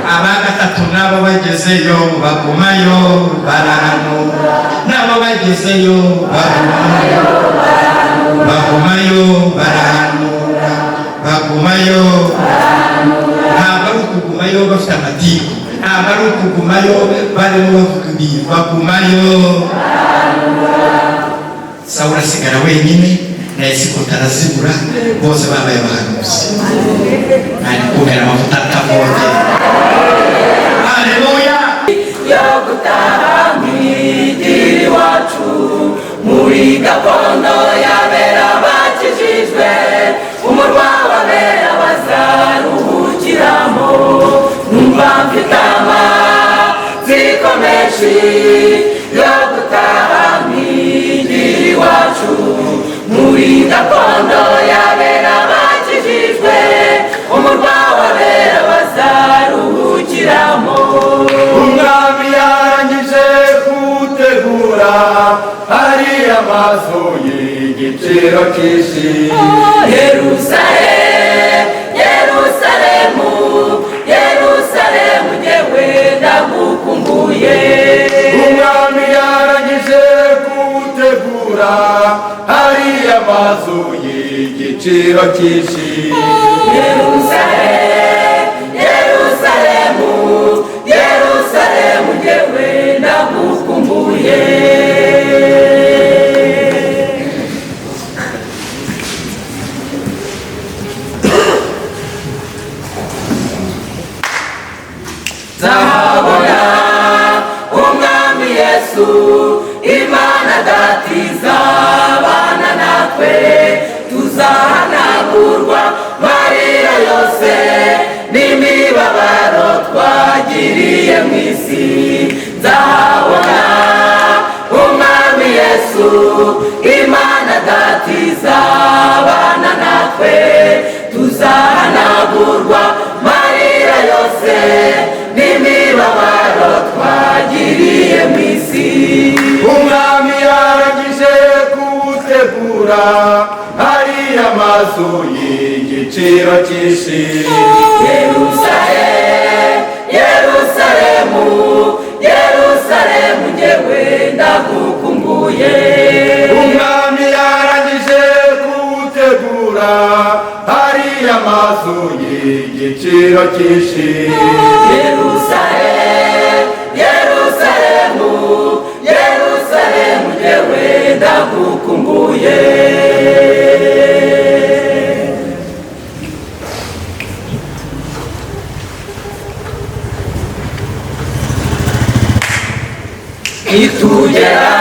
Aba gatatu nabo bagezeyo bagumayo barahanura, nabo bagezeyo bagumayo, bagumayo barahanura, bagumayo. Ntabwo ari ukugumayo bafite amatiku, ntabwo ari ukugumayo barimo bavuga ibintu, bagumayo. Sawuli asigara wenyine na esikote arazibura, bose babaye abahanuzi. Ari kumera amavuta atavogera. Haleluya! Yo gutaha mwigira iwacu muri gakondo y'abera bakijijwe, umurwa w'abera bazaruhukiramo. Numva mfite amatsiko menshi yo gutaha mwigira iwacu muri gakondo y'abera bakijijwe, umurwa w'abera bazaruhukiramo. Umwami yarangije gutegura hariya amazu y'igiciro cyinshi. Yerusalemu, Yerusalemu, Yerusalemu, jyewe ndagukumbuye. Umwami yarangije gutegura hariya amazu y'igiciro cyinshi. Yerusalemu, Yerusalemu, Yerusalemu, jyewe ndagukumbuye. Nzahabona umwami Yesu, Imana Data izabana natwe, tuzahanagurwa marira yose n'imibabaro twagiriye mu isi. Nzahabona umwami Yesu, Imana Data izabana natwe, tuzahanagurwa marira yose n'imibabaro twagiriye mu isi. Umwami yarangije gutegura hariya amazu y'igiciro cyinshi. Yerusalemu, Yerusalemu, Yerusalemu, jyewe ndagukumbuye. Umwami yarangije gutegura hariya amazu y'igiciro cyinshi. Yerusalemu, Yerusalemu, Yerusalemu, jyewe ndagukumbuye. Nitugera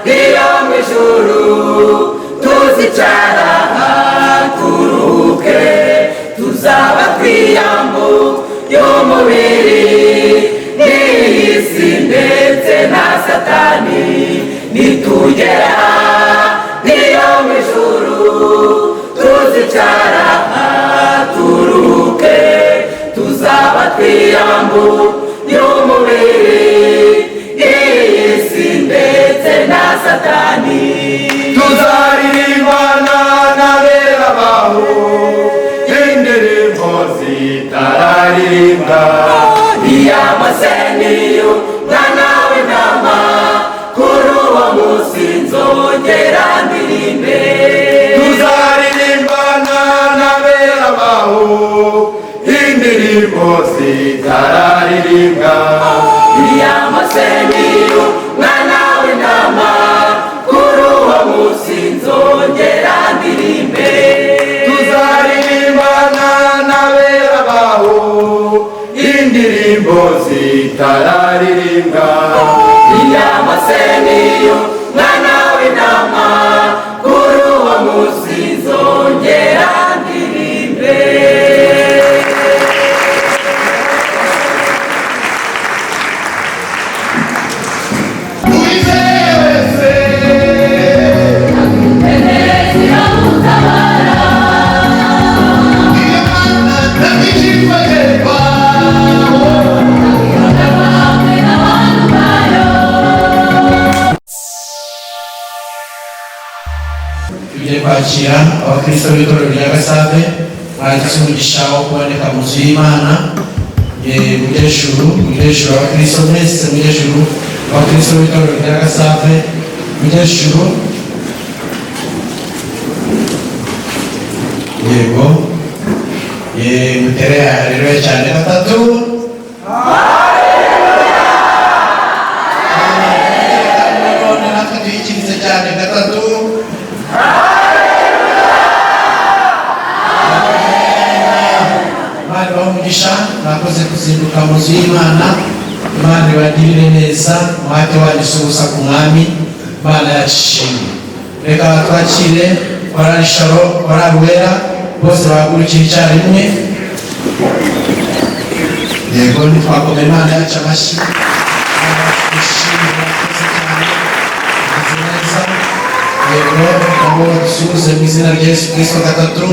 iyo mu ijuru tuzicara turuhuke, tuzaba twiyambu y'umubiri n'iyi si ndetse na Satani. Nitugera iyo mu ijuru tuzicara turuhuke, tuzaba twiyambu y'umubiri iyi si ndetse na Satani. Tuzaririmbana n'abera baho indirimbo zitararirimbwa. Iya Mose niyo mwana w'intama, kuri uwo munsi nzongera ndirimbe. Tuzaririmbana n'abera baho indirimbo zitararirimbwa. Iya Mose niyo mwana w'intama, kuri uwo munsi nzongera ndirimbe. Tuzaririmbana n'abera baho indirimbo zitararirimbwa. Iya Mose niyo mwana w'intama, kuri uwo munsi nzongera ndirimbe. Tugiye kwakira abakristo b'itorero rya Gasave mwagize umugisha wo kuboneka mu nzu y'Imana. Mujejuru, mujejuru abakristo mwese, mujejuru abakristo b'itorero rya Gasave, mujejuru. Yego, mutere haleluya cyane gatatu. Haleluya. Natwe tuyikirize cyane gatatu. Imana ibahe umugisha, mwakoze kuzinduka mu nzu y'Imana. Imana ibagirire neza, umuhate wanyu si ubusa ku mwami. Imana yacu ishimwe. Reka twakire korali Shalom, korali Wera, bose bahagurukire icyarimwe. Yego, ntitwakoma Imana yacu amashyi. Imana yacu ishimwe, mwakoze cyane, mwakoze neza. Yego, nabo badusuhuze mu izina rya Yesu Kristo gatatu.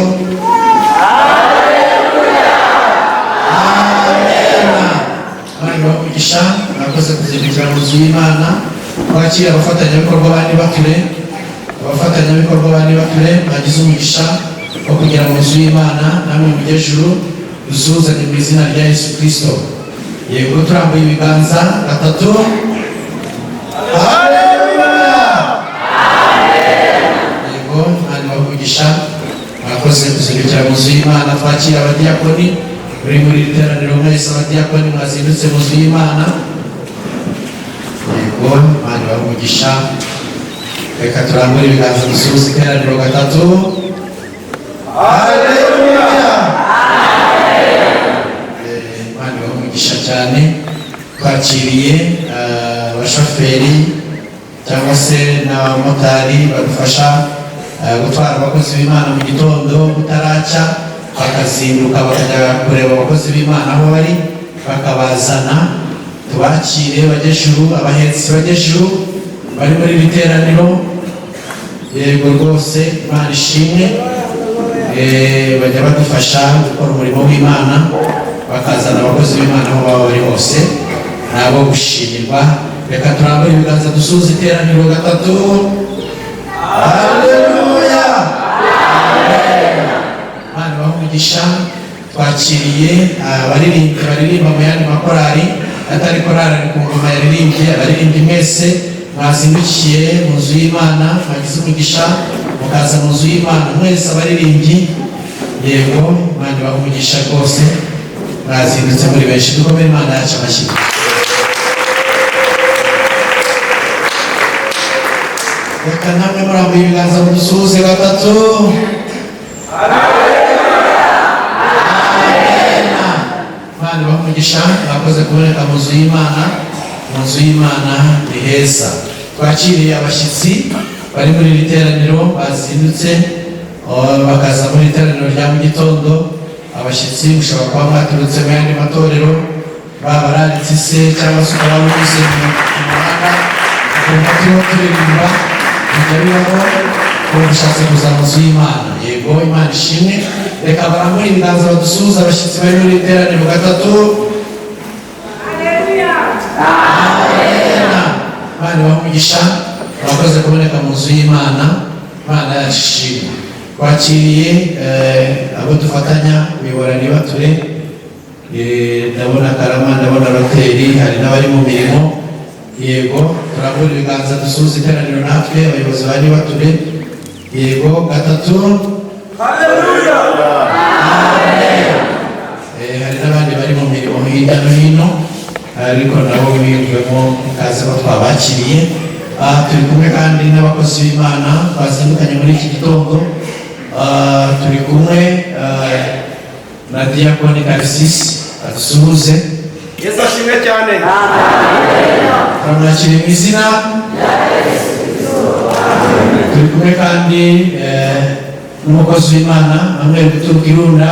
Imana ibahe umugisha, mwakoze kuzindukira mu nzu y'Imana. Twakira abafatanyabikorwa ba Nibature, abafatanyabikorwa ba Nibature mwagize umugisha wo kugera mu nzu y'Imana, namwe mujejuru dusuhuzanye mu izina rya Yesu Kristo. Yego, turambuye ibiganza gatatu. Haleluya. Yego, Imana ibahe umugisha, mwakoze kuzindukira mu nzu y'Imana. Twakira abadiyakoni buri muri iri teraniro mwese, abadiyakoni mwazindutse mu nzu y'Imana. Yego, Imana ibahe umugisha. Reka turambure ibiganza dusuhuze iteraniro gatatu. Haleluya. Imana ibahe umugisha cyane. Twakiriye abashoferi cyangwa se n'abamotari badufasha gutwara abakozi b'Imana mu gitondo butaracya, bakazinduka bakajya kureba abakozi b'Imana aho bari bakabazana. Tubakire bajejuru, abahetsi bajejuru bari muri iri teraniro. Yego rwose, Imana ishimwe. Bajya badufasha gukora umurimo w'Imana, bakazana abakozi b'Imana aho baba bari hose, nabo gushimirwa. Reka turambure ibiganza dusuhuze iteraniro gatatu. Haleluya. Imana ibahe umugisha. Twakiriye abaririmbyi baririmba mu yandi makorali atari korali ari ku ngoma yaririmbye. Abaririmbyi mwese mwazindukiye mu nzu y'Imana, mwagize umugisha mukaza mu nzu y'Imana mwese abaririmbyi. Yego, Imana ibahe umugisha rwose, mwazindutse muri benshi. Dukomere Imana yacu amashyi. Reka namwe murambuye ibiganza mudusuhuze gatatu. Imana ibahe umugisha, mwakoze kuboneka mu nzu y'Imana. Mu nzu y'Imana ni heza. Twakiriye abashyitsi bari muri iri teraniro bazindutse, bakaza muri iri teraniro rya mu gitondo. Abashyitsi mushobora kuba mwaturutse mu yandi matorero, babararitse se cyangwa se ukaba unyuze mu muhanda ukumva turiho turirimba, bijya bibaho uba ushatse kuza mu nzu y'Imana. Yego, Imana ishimwe. Reka barambure ibiganza badusuhuze abashyitsi bari muri iri teraniro gatatu. Amen. Imana ibahe umugisha, mwakoze kuboneka mu nzu y'Imana. Imana yacu ishimwe. Twakiriye abo dufatanya kuyobora Nibature. Ndabona Karama, ndabona Roteri, hari n'abari mu mirimo. Yego, turambura ibiganza dusuhuze iteraniro natwe abayobozi ba Nibature. Yego, gatatu. Haleluya. Amen. Hari n'abandi bari mu mirimo hirya no hino, ariko nabo biyumvemo ikaze ko twabakiriye. Turi kumwe kandi n'abakozi b'Imana bazindukanye muri iki gitondo. Turi kumwe na Diakoni Tarcisse, adusuhuze. Yesu ashimwe cyane. Turamwakiriye mu izina. Turi kumwe kandi n'umukozi w'Imana Manuel guturuka Irunda,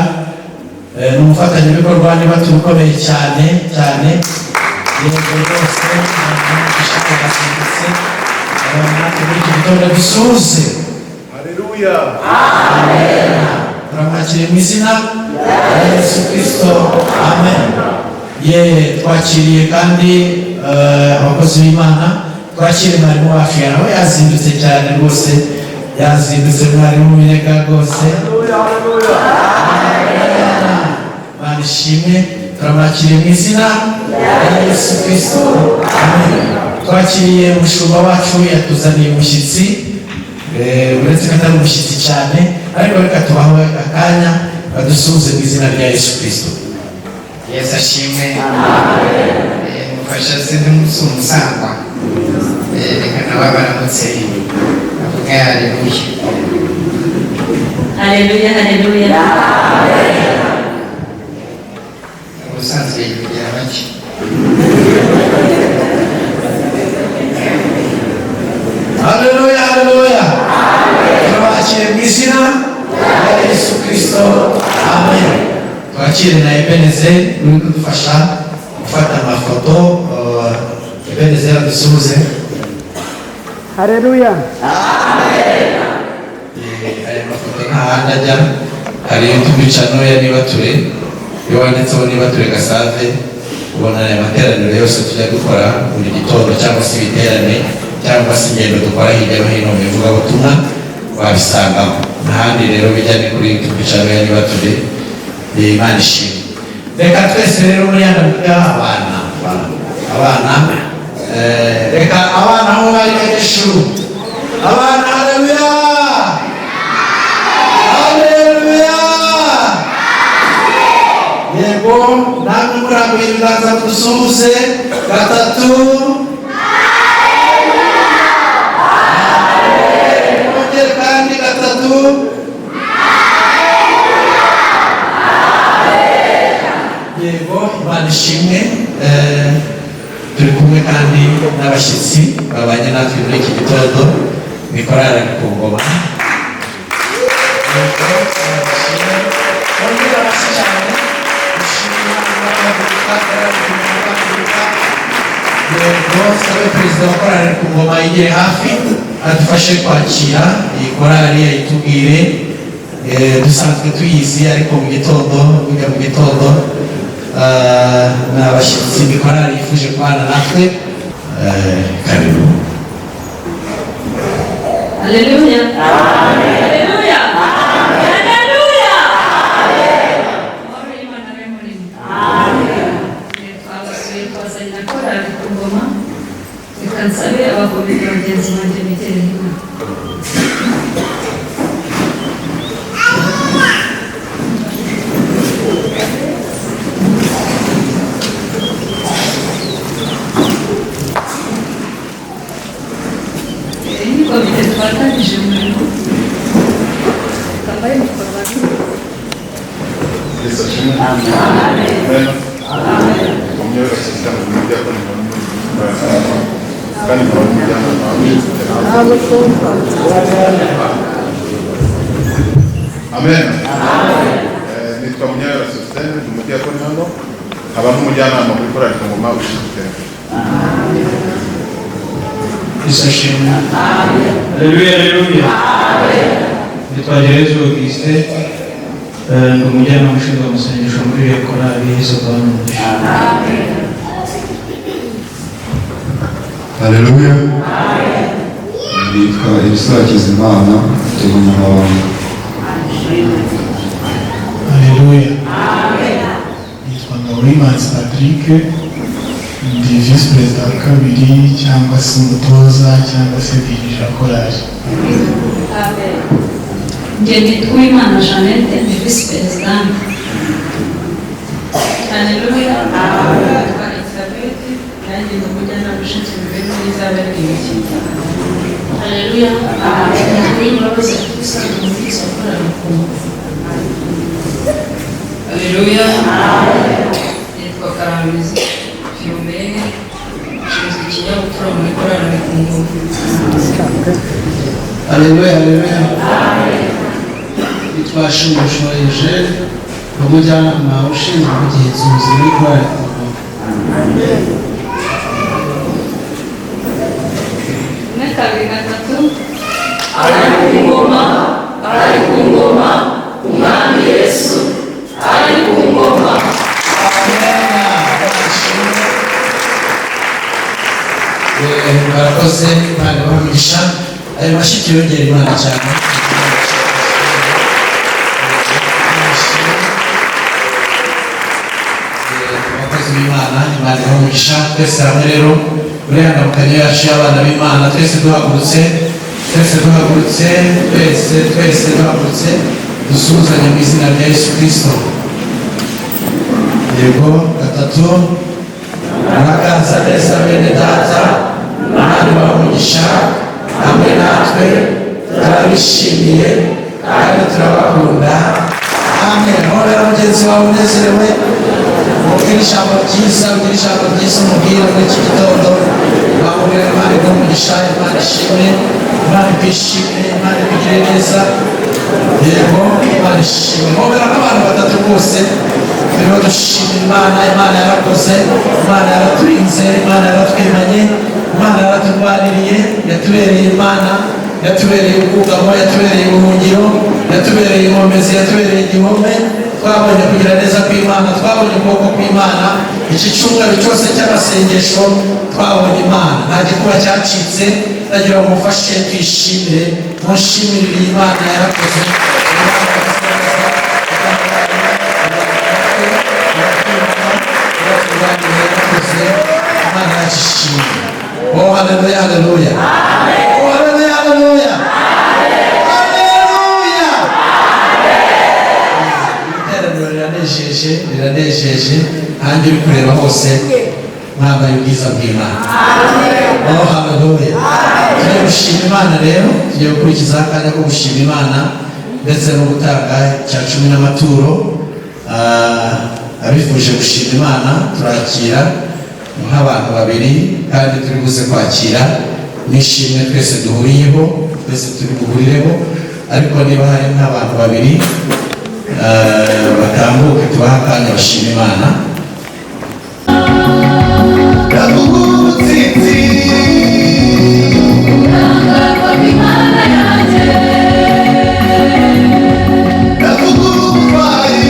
n'umufatanyabikorwa Nibature ukomeye cyane cyane. Yego rwose, muri iki gitondo dusuhuze. Haleluya. Amen. Turamwakiriye mu izina rya Yesu Kristo. Amen. Ye, twakiriye kandi abakozi b'Imana. Twakiriye mwarimu wacu, nawe yazindutse cyane rwose, yazindutse mwarimu Minega rwose. Haleluya, haleluya. Imana ishimwe. Turamwakiriye mu izina rya Yesu Kristo, amen. Twakiriye umushumba wacu, yatuzaniye umushyitsi. Uretse ko atari umushyitsi cyane, ariko reka tubahe akanya badusuhuze mu izina rya Yesu Kristo. Yesu ashimwe. Mufasha sindi umusangwa. Reka nawe baramutse avuge haleluya. Haleluya, haleluya. Ubusanzwe yivugira make. Haleluya, haleluya! Turabakiriye mu izina rya Yesu Kristo, amen. Twakire na Ebenezeri uri kudufasha gufata amafoto. Ebenezeri adusuhuze. Haleluya. Aya mafoto nta handi ajya, hari YouTube channel ya Nibature. Iyo wanditseho Nibature Gasave, ubona aya materaniro yose tujya dukora buri gitondo, cyangwa se ibiterane, cyangwa se ingendo dukora hirya no hino mu ivugabutumwa, wabisangamo. Ntahandi rero bijya, ni kuri YouTube channel ya Nibature. Imana ishimwe. Reka twese rero muri ya abana, abana, abana, reka abana aho bari hejuru, abana, haleluya, haleluya! Yego, namwe murambuye ibiganza mudusuhuze gatatu. Mwongere kandi gatatu. Yego, Imana ishimwe. Turi kumwe kandi n'abashyitsi babanye natwe muri iki gitondo, ni korali ku ngoma. Yego, Imana ishimwe. Mwongere amashyi cyane. Dushimire Imana, korali ku ngoma, haguruka. Yego, sabe perezida wa korali ku ngoma yigere hafi adufashe kwakira iyi korali, ayitubwire. Dusanzwe tuyizi, ariko mu gitondo, burya mu gitondo, ni abashyitsi, ni korali yifuje kubana natwe. Karibu. Haleluya. Haleluya. Haleluya. Amahoro y'Imana abe muri mwe. Twabasuye, twazanye na korali ku ngoma. Reka nsabe abakomite bagenzi banjye bigere hino. Iyi ni komite twafatanyije umurimo. Reka mbahe mikoro babiri. Yesu ashimwe. Amen. Umwe wese cyangwa umujyakoni kandi nkaba n'umujyanama ushinzwe iterambere. Amen. Nitwa Munyabera Sosthene, ndi umudiyakoni hano, nkaba n'umujyanama muri korali ku ngoma ushinzwe iterambere. Yesu ashimwe. Haleluya, haleluya! Nitwa Gerezo Augustin, ndi umujyanama ushinzwe amasengesho muri iyo korali. Yesu abahe umugisha. Haleluya. Nitwa Elisa Hakizimana, ndi umunyamabanga. Haleluya. Nitwa Ngaborimanzi Patrick, ndi visi perezida wa kabiri, cyangwa se umutoza, cyangwa se dirija korali. Njye nitwa Uwimana Jeannette, ndi visi perezidante. Haleluya. Nitwa Elizabeth, nanjye ndi umujyanama ushinzwe imibereho myiza y'abaririmbyi. Haleluya. Nitwa Uwimbabazi Elisa, ndi umuvugizi wa korali ku ngoma. Haleluya. Nitwa Karamizi Philomene, nshinzwe ikinyabupfura muri korali ku ngoma. Haleluya, haleluya! Nitwa Shumbusho Eugene, ni umujyanama ushinzwe ubugenzuzi muri korali ku ngoma. Rimwe, kabiri, gatatu. Ari ku ngoma, ari ku ngoma, Umwami Yesu ari ku ngoma. Barakoze, Imana ibahe umugisha. Ayo mashyi tuyongere Imana cyane. abakozi b'Imana. Imana ibahe umugisha. Twese hamwe rero muri ya ndamukanyo yacu y'abana b'Imana, twese duhagurutse, twese duhagurutse, twese twese duhagurutse, dusuhuzanye mu izina rya Yesu Kirisito. Yego, gatatu. Murakaza neza bene data. Imana ibahe umugisha hamwe natwe. Turabishimiye kandi turabakunda. Amen. Hobera mugenzi wawe unezerewe, mubwire ijambo ryiza, ubwire ijambo ryiza, umubwire muri iki gitondo. Wamubwira: Imana iguhe umugisha, Imana ishimwe, Imana ikwishimire, Imana ikugire neza. Yego, Imana ishimwe. Hobera nk'abantu batatu rwose. Turimo dushima Imana. Imana yarakoze, Imana yaraturinze, Imana yaratwimanye, Imana yaraturwaniriye, yatubereye Imana, yatubereye ubwugamo, yatubereye ubuhungiro, yatubereye inkomezi, yatubereye igihome. Twabonye kugira neza kw'Imana, twabonye ukuboko kw'Imana. Iki cyumweru cyose cy'amasengesho twabonye Imana, nta gikuba cyacitse. Ndagira ngo mufashe tuyishimire, mushimire iyi Imana yarakoze. Imana yakoze neza. Yarakoze. Imana yacu ishimwe. Oh, haleluya, haleluya! Oh, haleluya, haleluya, haleluya! Iteraniro riranejeje, riranejeje. Hanjye uri kureba hose mwambaye ubwiza bw'Imana. Oh, haleluya! Tugiye gushima Imana rero, tugiye gukurikizaho akanya ko gushima Imana ndetse no gutanga icya cumi n'amaturo. Abifuje gushima Imana, turakira nk'abantu babiri kandi turi buze kwakira n'ishimwe twese duhuriyeho, twese turi buhurireho. Ariko niba hari nk'abantu babiri, batambuke, tubahe akanya bashima Imana. Ndavuga ubutsinzi. Ubudahangarwa bw'Imana yanjye. Ndavuga ubutwari.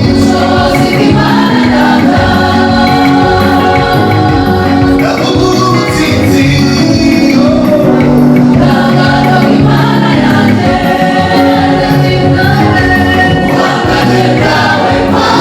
Ubushobozi bw'Imana Data. Ndavuga ubutsinzi. Ubudahangarwa bw'Imana yanjye. Ubuhangange bwawe Mana.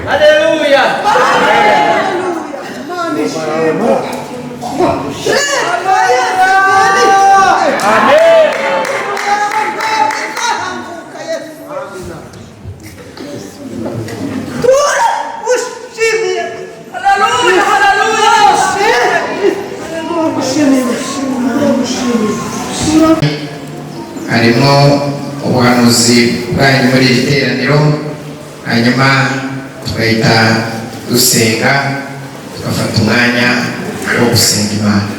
Haleluya. Harimo ubuhanuzi bwanyu muri iri teraniro, hanyuma tugahita dusenga, tugafata umwanya wo gusenga Imana.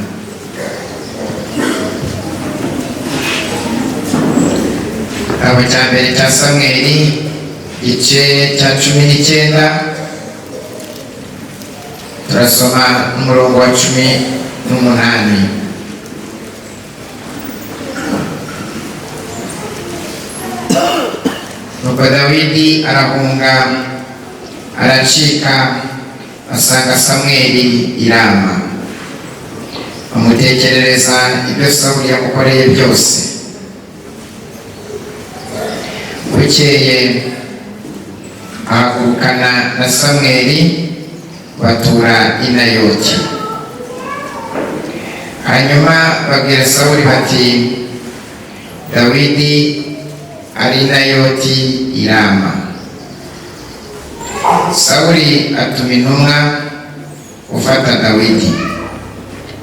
Igitabo cya mbere cya Samweli, igice cya 19, turasoma umurongo wa 18. Nuko Dawidi arahunga, aracika, asanga Samweli i Rama, amutekerereza ibyo Sawuli yamukoreye byose. Bukeye ahagurukana na Samweli, batura i Nayoti. Hanyuma babwira Sawuli bati, Dawidi ari i Nayoti i Rama. Sawuli atuma intumwa gufata Dawidi.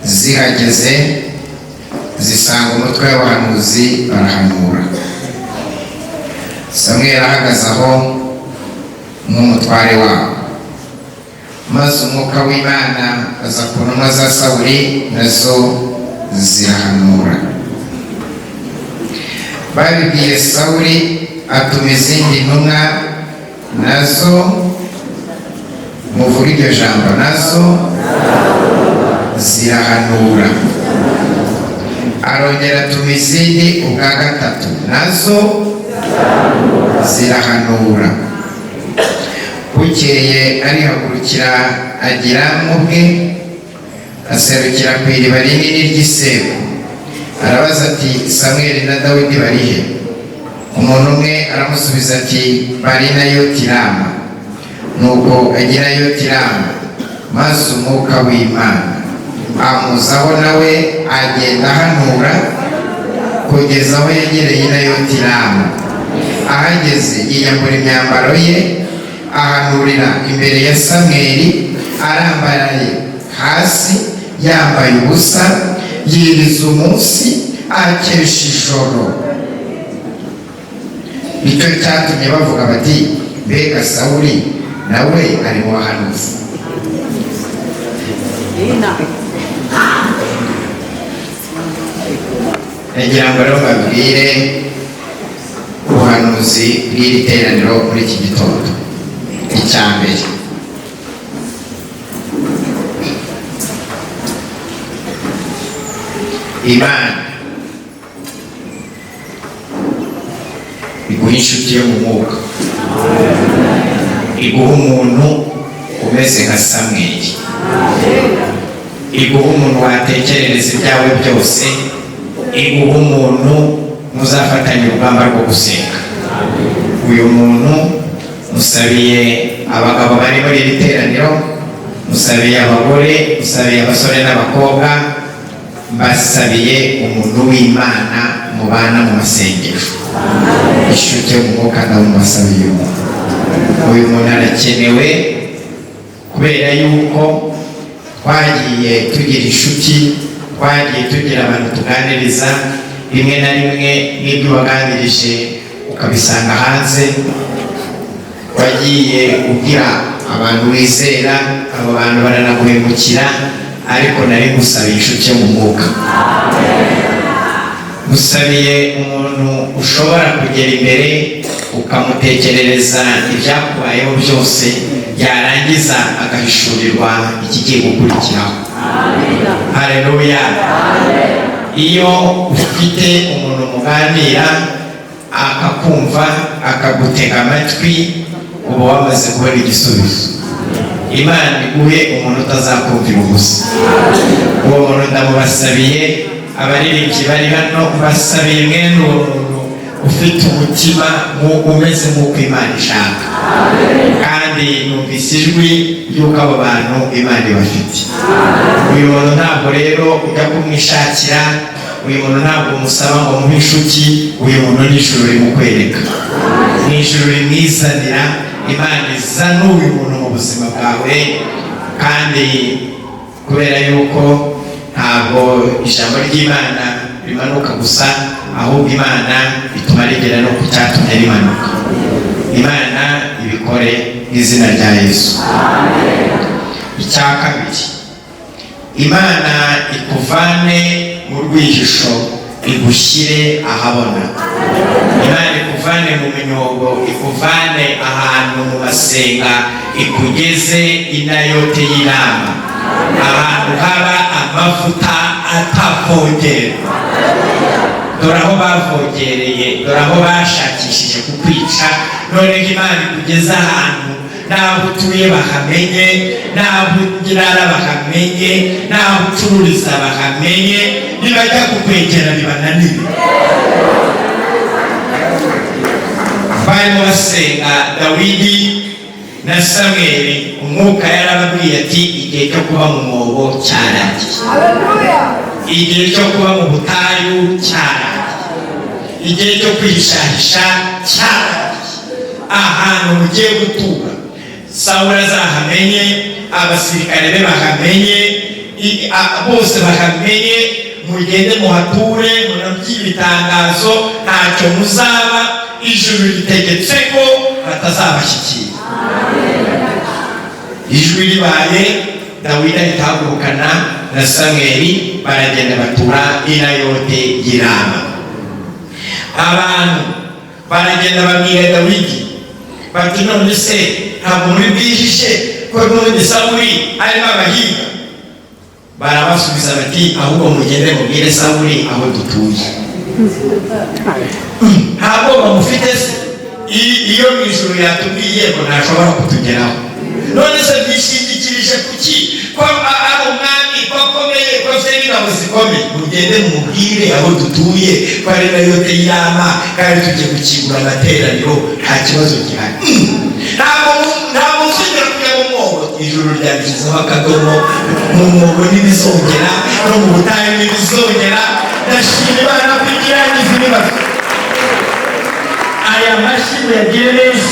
Zihageze zisanga umutwe w'abahanuzi barahanura. Samweli ahagaze aho nk'umutware wabo, maze umwuka w'Imana aza ku ntumwa za Sawuli, nazo zirahanura. Babibwiye Sawuli, atuma izindi ntumwa, nazo muvuga iryo jambo, nazo zirahanura. Arongera atuma izindi ubwa gatatu, nazo zirahanura. Bukeye arihagurukira agira mu bwe, aserukira ku iriba rinini ry'Iseku. Arabaza ati, Samweli na Dawidi bari he? Umuntu umwe aramusubiza ati, bari i Nayoti Rama. Nuko agira Nayoti Rama, maze umwuka w'Imana amuzaho, nawe agenda ahanura kugeza aho yegereye i Nayoti Rama. Ahageze yiyambura imyambaro ye, ahanurira imbere ya Samweli arambaraye hasi, yambaye ubusa, yiriza umunsi, akesha ijoro. Nicyo cyatumye bavuga bati, mbega Sawuli nawe ari mu bahanuzi? Nagira ngo rero mbabwire ubuhanuzi bw'iri teraniro muri iki gitondo. Icya mbere, Imana iguha inshuti yo mu mwuka, iguha umuntu umeze nka Samweli, iguha umuntu watekerereza ibyawe byose, iguha umuntu muzafatanya urugamba rwo gusenga. Uyu muntu musabiye abagabo bari muri iri teraniro, musabiye abagore, musabiye abasore n'abakobwa, Mbasabiye umuntu w'Imana mubana mu masengesho, inshuti yo mu mwuka. Ndamubasabiye umuntu. Uyu muntu arakenewe, kubera yuko twagiye tugira inshuti, twagiye tugira abantu tuganiriza, rimwe na rimwe n'ibyo waganirije ukabisanga hanze. Wagiye ugira abantu wizera, abo bantu baranaguhemukira, ariko nari ngusabiye inshuti yo mu mwuka. Ngusabiye umuntu ushobora kugera imbere ukamutekerereza ibyakubayeho byose, yarangiza agahishurirwa ikigiye gukurikiraho. Haleluya! Iyo ufite umuntu muganira akakumva, akagutega amatwi, uba wamaze kubona igisubizo. Imana iguhe umuntu utazakumvira ubusa. Uwo muntu ndamubasabiye. Abaririmbyi bari hano, basabiye mwene uwo muntu ufite umutima umeze nk'uko Imana ishaka. Kandi numvise ijwi ry'uko abo bantu Imana ibafite. Uyu muntu ntabwo rero ujya kumwishakira, uyu muntu ntabwo umusaba ngo muhe inshuti. Uyu muntu n'ijuru rimukwereka, mu ijuru rimwizanira. Imana izana uyu muntu mu buzima bwawe. Kandi kubera yuko ntabwo ijambo ry'Imana rimanuka gusa, ahubwo Imana ituma rigera no ku cyatumye rimanuka. Imana ibikore mu izina rya Yesu. Icya kabiri, Imana ikuvane mu rwihisho, igushyire ahabona. Imana ikuvane mu minyogo, ikuvane ahantu mu masenga, ikugeze inayote y'inama, ahantu haba amavuta atavogerwa. Dore aho bavogereye, dore aho bashakishije kukwica, noneho Imana ikugeze ahantu n'aho utuye bahamenye, n'aho urara bahamenye, n'aho ucururiza bahamenye, nibajya kukwegera bibananire. Barimo basenga Dawidi na Samweli, umwuka yarababwiye ati: "Igihe cyo kuba mu mwobo cyarangiye, igihe cyo kuba mu butayu cyarangiye, igihe cyo kwihishahisha cyarangiye. Ahantu mugiye gutura, Sawuli azahamenye, abasirikare be bahamenye, bose bahamenye. Mugende muhature, munabwire itangazo, ntacyo muzaba. Ijuru ritegetse ko batazabashyikira." Ijwi ribaye, Dawidi ahita ahagurukana na Samweli, baragenda batura Inayote y'Irama. Abantu baragenda babwira Dawidi bati: "None se ntabwo muri bwihishe, ko n'ubundi Sawuli arimo abahiga?" Barabasubiza bati: "Ahubwo mugende mubwire Sawuli aho dutuye." Ntabwo bamufite se? Iyo mu ijuru yatubwiye ngo ntashobora kutugeraho, none se byishingikirije kuki ko ari umwami, ko akomeye, ko afite n'ingabo zikomeye? Mugende mubwire aho dutuye, ko ari nayo y'inama, kandi tugiye gukingura amateraniro, nta kibazo gihari. Ntabwo muzongera kujya mu mwobo. Ijuru ryabishyizeho akadomo: mu mwobo ntibizongera, no mu butayu ntibizongera. Ndashima Imana ko irangiza ibibazo. Aya mashyi muyagire neza.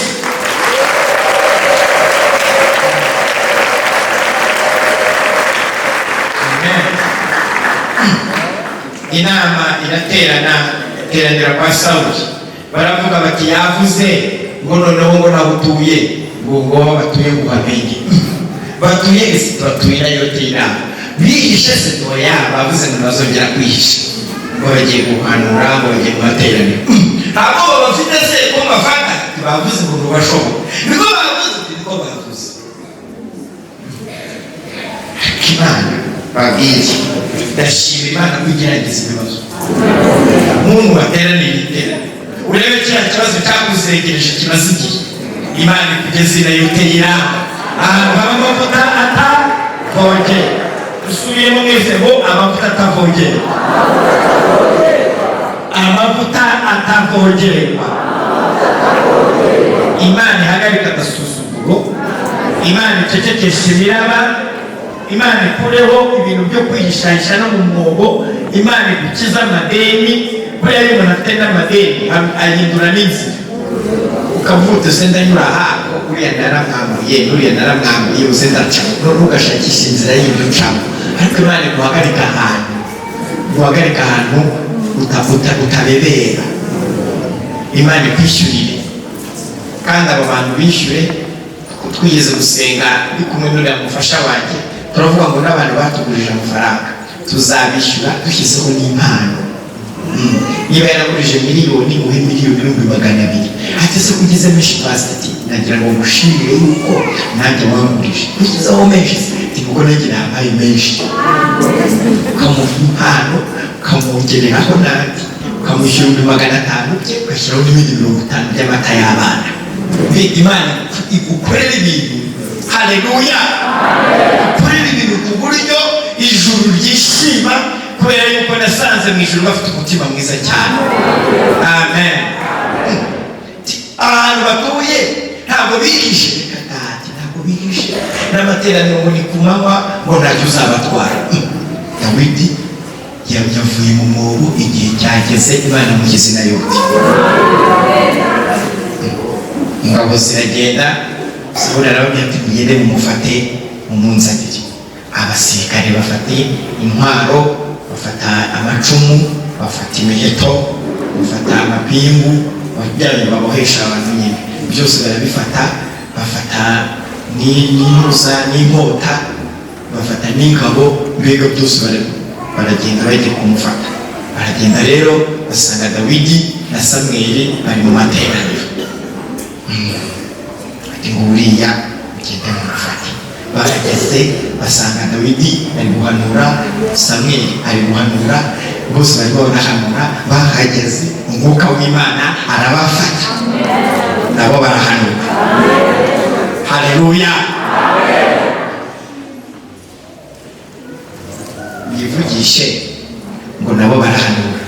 Amen. Inama iraterana, iteranira kwa Sawuli. Baravuga bati: "Yavuze ngo noneho ngo naho utuye, ngo aho batuye ngo uhamenye." "Batuye ese?" "Batuye nayo inama." "Bihishe se?" "Oya, bavuze ngo ntibazongera kwihisha, ngo bagiye guhanura, ngo bagiye mu materaniro." "Ntabwo bafite se ko bafata?" "Bavuze ngo ntibashoboye." "Niko bavuze?" "Niko bavuze." Ariko Imana babwiye, ndashima Imana ko igerageza ibibazo. Nk'ubu bateraniye iteraniro, urebe kiriya kibazo cyakuzengereje kimaze igihe, Imana ikugeze inayo uteye inama, ahantu haba amavuta atavogera. Dusubiremo mwese ngo: amavuta atavogerwa, amavuta atavogerwa. Imana ihagarika agasuzuguro, Imana icecekesha imiraba, Imana ikureho ibintu byo kwihishahisha no mu mwobo. Imana igukiza amadeni. Buriya iyo umuntu afite n'amadeni ahindura n'inzira, ukavuga uti: "Se ndanyura aha, uriya naramwambuye, n'uriya naramwambuye, uze ndaca." None ugashakisha inzira yindi ucamo, ariko Imana iguhagarika ahantu, iguhagarika ahantu utabebera. Imana ikwishyurire, kandi abo bantu bishyure. Twigeze gusenga ndi kumwe n'uriya mufasha wanjye, turavuga ngo n'abantu batugurije amafaranga tuzabishyura dushyizeho n'impano. Niba yaragurije miliyoni, muhe 1,200,000. Ati: "Se kugeze menshi, pastor?" Ati: "Nagira ngo ngushimire yuko nanjye wangurije, ushyizeho menshi." Ati: "Kuko nanjye nampaye menshi." Ukamuha impano, ukamwongereraho n'andi, ukamushyura 500,000 bye, ugashyiraho n'ibindi 50 by'amata y'abana. Imana igukorera ibintu, haleluya, igukorera ibintu ku buryo ijuru ryishima, kubera yuko nasanze mu ijuru bafite umutima mwiza cyane. Amen. Ahantu batuye ntabwo bihishe, reka dati, ntabwo bihishe n'amateraniro ngo ni ku manywa, ngo ntacyo uzabatwara. Dawidi yavuye mu mwobo, igihe cyageze Imana imushyize na Yoti. Ingabo ziragenda, Sawuli arababwira ati: "Mugende mumufate, mumunzanire." Abasirikare bafate intwaro, bafata amacumu, bafata imiheto, bafata amapingu, bya bintu babohesha abantu nyine byose barabifata, bafata n'intuza n'inkota, bafata n'ingabo, mbega byose baragenda bagiye kumufata. Baragenda rero basanga Dawidi na Samweli bari mu materaniro. Ati ngo: "Buriya mugende mumufate." Barageze basanga Dawidi ari guhanura, Samweli ari guhanura, bose barimo barahanura. Bahageze umwuka w'Imana arabafata, nabo barahanura. Haleluya! Yivugishe ngo: "Nabo barahanura."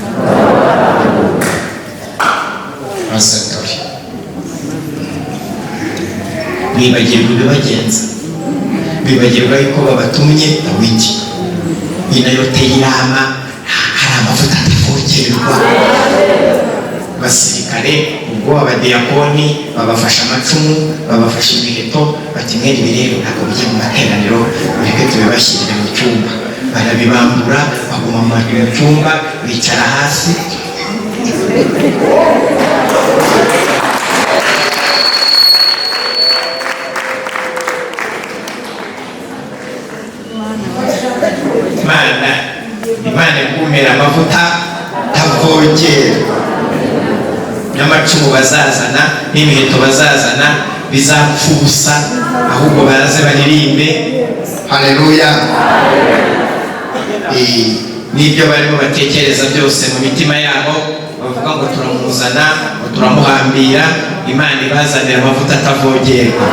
Basatori bibagirwa ibibagenza, bibagirwa yuko babatumye Dawidi inayote y'Irama. Hari amavuta atavogerwa. Abasirikare ubwo abadiyakoni babafashe amacumu, babafashe imiheto, bati: "Mwene ibi rero ntabwo bijya mu materaniro, mureke tubibashyirire mu cyumba." Barabibambura, baguma mu cyumba, bicara hasi. Imana ikumira amavuta tavogerwa, n'amacumu bazazana n'imiheto bazazana bizapfa ubusa, ahubwo baze baririmbe. Haleluya! N'ibyo barimo batekereza byose mu mitima yabo, bavuga ngo turamuzana, ngo turamuhambira, Imana ibazanira amavuta atavogerwa.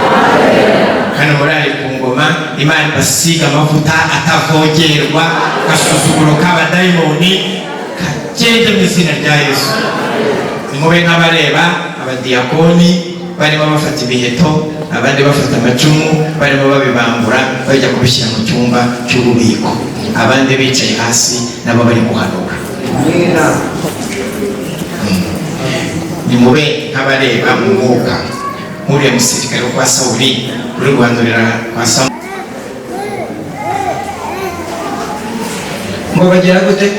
Hano muri Ari ku Ngoma, Imana ibasiga amavuta atavogerwa, agasuzuguro k'abadayimoni kagende mu izina rya Yesu. Nimube nk'abareba abadiyakoni barimo bafata imiheto, abandi bafata amacumu, barimo babibambura bajya kubishyira mu cyumba cy'ububiko, abandi bicaye hasi nabo bari guhanura. Nimube nk'abareba mu mwuka nk'uriya musirikare wo kwa Sawuli uri guhanurira kwa Sawuli. Ngo bagira gute?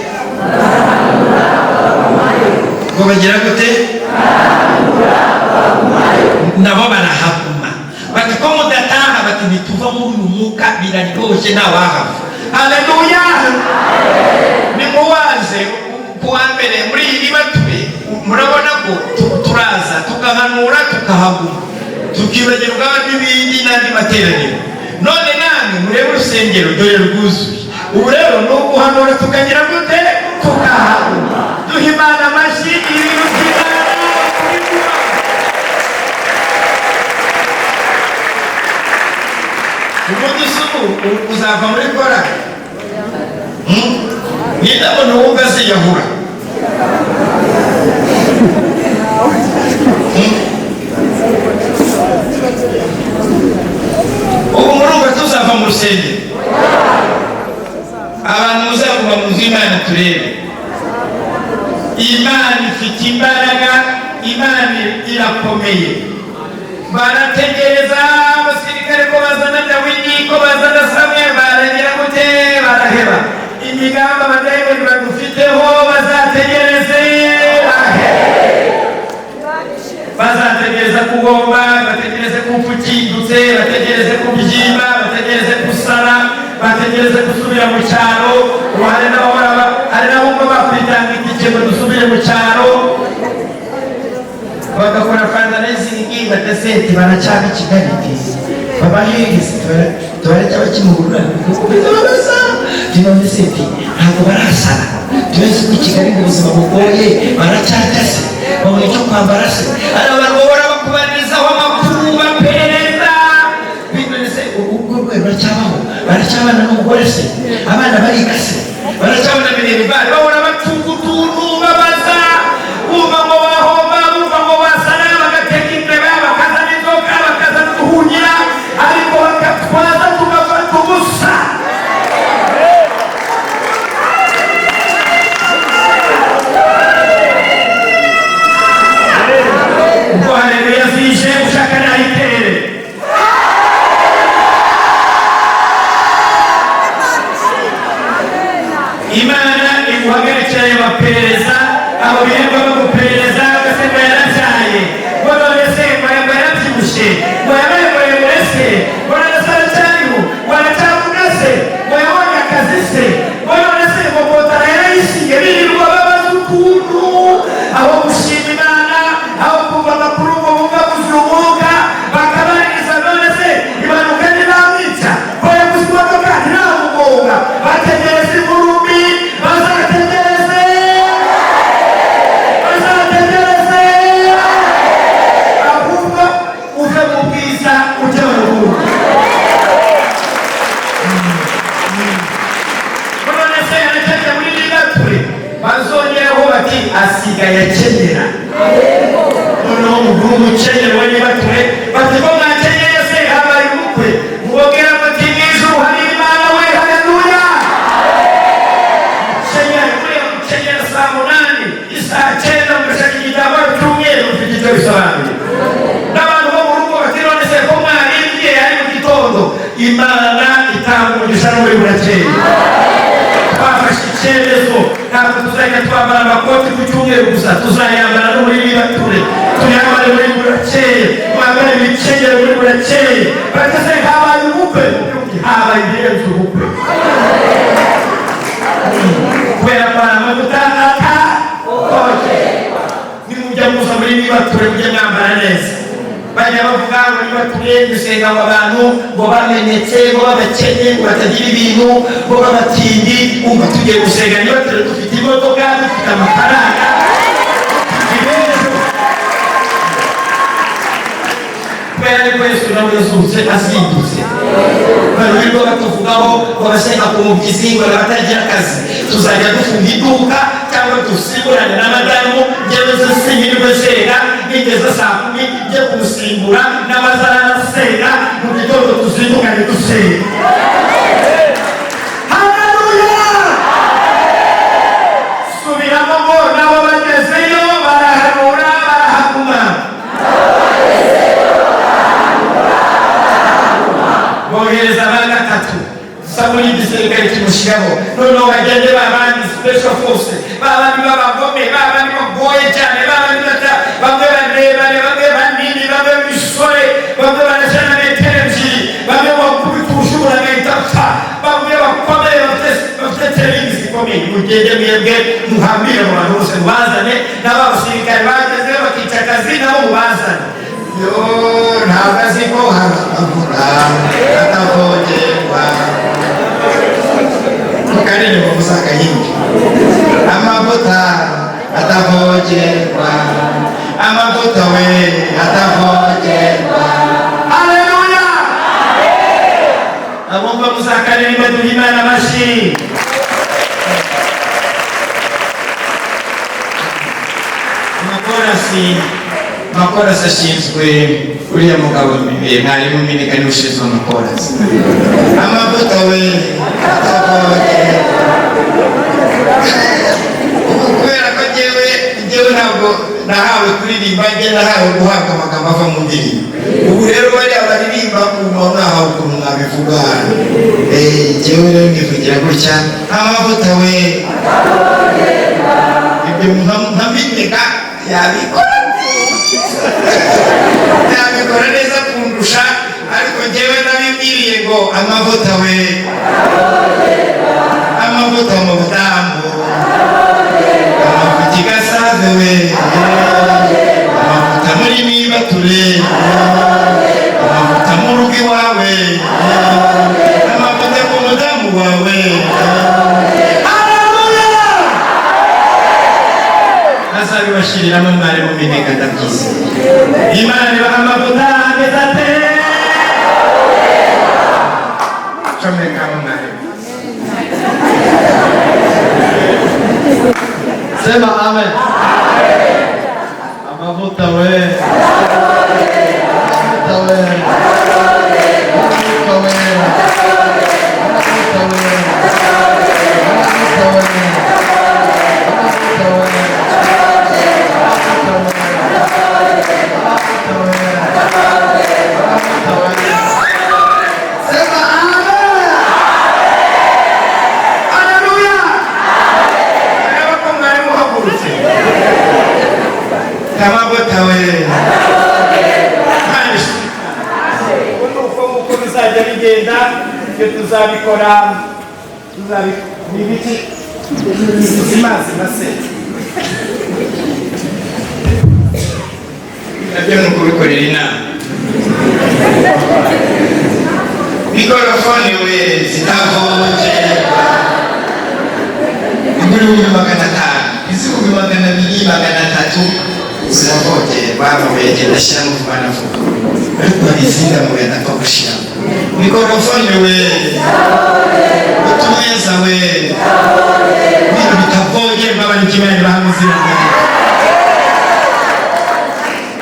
Ngo bagira gute? Nabo barahaguma. Bati: "Ko mudataha?" Bati: "Ntituva muri uyu mwuka, biraryoshye, ntawahava." Haleluya! Nimuwaze kuwa mbere muri iyi batwe, murabona ko turaza tugahanura, tukahaguma, tukibagirwa n'ibindi n'andi materaniro. None namwe murebe urusengero, dore rwuzuye. Ubu rero ni uguhanura tukagira gute? Tukahaguma. Duha Imana amashyi. Ibintu by'Imana kuri kuba ubundi se ubu uzava muri korali? Ninde muntu wumva aziyahura? Ubu murumva tuzava mu rusengero? Abantu muzaguma mu nzu y'Imana turebe. Imana ifite imbaraga, Imana irakomeye. Barategereza abasirikare ko bazana Dawidi, ko bazana Samweli, baragira gute, baraheba. Imigambi abadayimoni badufiteho bazategereze bahebe. Bazategereza kugomba, bategereze kupfa ukindutse, bategereze kubyimba, bategereze gusara, bategereze gusubira mu cyaro. Hari n'abumva bakwitanga itike ngo dusubire mu cyaro, bagakora fundraising bataseti baracyaba i Kigali babahegese tubareke bakimugurura tunameseti ntabwo barasara. Tuzi ko i Kigali ngo ubuzima bugoye, baracyarya se, babona icyo kwambara se. Hari abantu bahora bakubaririzaho amakuru baperereza, binonese urwo rwego baracyabaho, baracyabana n'umugore se, abana bariga se, baracyabona minerivare, bahora bacunga utuntu babaza, bumva ngo bahomba, bumva ngo basara, bagateka imbeba, bakazana inzoka, bakazana uduhunyira, ariko bakatwaza tugafata ubusa. Ubwo haleluya zije ushaka nayitere. Imana iguhagarikira ayo maperereza, abo birirwa baguperereza bagase ngo yarabyaye, ngo none se ngo yarabyibushye, ngo yabaye muremure se, ngo none se aracyariho, ngo aracyavuga se, ngo yabonye akazi se, ngo none se ngo kotara yarayishinge. Birirwa babaza ukuntu aho gushima Imana, aho kumva amakuru ngo bumva gusa umwuka, bakabaririza none se impanuka ntibamwica, ko yaguze imodoka ntiramugonga. Bategereza inkuru mbi, bazategereze, bazategereze, ahubwo uve mu bwiza ujye mu bubi. None se aracyajya muri Liverpool, bazongeraho bati asigaye akenyera. Noneho umuguru umukenyero we Liverpool, bati ko mwakenyeye se habaye ubukwe, mubabwira bati mu ijuru hari Imana we, haleluya. Mukenyera, buriya mukenyera saa 8, isaa 9 mugashaka igitambaro cy'umweru mufite icyo bisobanuye. N'abantu bo mu rugo bati none se ko mwarimbye ari mu gitondo, Imana itanga umugisha no muri burakeye. Twafashe icyemezo, ntabwo tuzajya twambara amakoti ku cyumweru gusa, tuzayambara no muri Libature, tuyambare muri burakeye, mwambare ibikenyero muri burakeye. Batese habaye ubukwe, habaye ibirenze ubukwe, kubera ko hari amavuta atakoje. Nimujya muza muri Libature mujye mwambara neza. Bajya bavuga ngo Libature gusenga ngo abantu ngo bamenetse, ngo babakene, ngo batagira ibintu, ngo babatindi. Umva tugiye gusenga Libature dufite imodoka, dufite amafaranga, dufite ibintu. Kubera ariko Yesu nawe yazutse azindutse. Barurirwa batuvugaho ngo abasenga ku mubyizi ngo abatagira akazi, tuzajya dufunga iduka cyangwa dusimburane na madamu. Njyewe sinyirirwe nsenga, nigeze saa 10 njye kumusimbura n'amazara arasenga, mu gitondo tuzindukane dusenga. Haleluya! Subiramo ngo nabo bagezeyo barahanura barahaguma. Bohereza ba gatatu, Samuli igisirikare kimushyiraho. Noneho bagende babandi special force, babandi b'abagome, babandi bagoye cyane, babandi bamwe barebare, bamwe banini, bamwe b'ibisore, bamwe barashyira metero 2, bamwe bakubita ubushobora agahita apfa, bamwe bakomeye bafite training zikomeye. Mugende mwebwe muhambire mu bantu bose mubazane, n'aba basirikare bagezeyo bakica akazi nabo mubazane. Yo ntabwo azi ko harabura atavogerwa mukaririmbo muzakayindi. Amavuta atavogerwa, amavuta we atavogerwa. Haleluya! Abumva muzakaririmba duhe Imana amashyi. Amakorasi Amakorasi ashinzwe uriya mugabo mwarimu Minega niwe ushinzwe amakorasi. Amavuta we atavogerwa. Ubu kubera ko njyewe ntabwo nahawe kuririmba, njye nahawe guhabwa amagambo ava mu ndirimbo. Ubu rero bariya baririmba uba mwahawe ukuntu mwabivuga. Njyewe rero nivugira gutya: amavuta we. Ibyo nka Minega yabikora, yabikora neza kundusha, ariko njyewe nabibwiriye ngo amavuta we, amavuta mu budamu, amavuta igasave we, amavuta muri mibature, amavuta mu rugo iwawe, amavuta ku mudamu wawe. Haleluya! Azabibashyiriramo mwarimu Minega, ndabyize. Imana ibaha amavuta ameze ate? Comeka mwarimu. Sema amen. Amavuta we. Amavuta we. Amavuta we. Amavuta we. Amavuta we. Amavuta we. Amavuta we. Amavuta we. Sema amen. Haleluya! Reba ko mwarimu uhagurutse. Amavuta we. Ubu ni uko nguko bizajya bigenda, ibyo tuzabikora, tuzabikora ni ibiki mazi mase. Nabyo ni ukubikorera inama. Mikorofone we zitavogerwa. Igura 500,000, iz'ibihumbi 200, 300 ziravogerwa. Amabuye agenda ashyiramo vuba na vuba, ariko hari izindi amabuye adapfa gushyiramo. Mikorofone we, utumeza we, ibintu bitavogerwa bari kimwe bahamwe izina ryawe.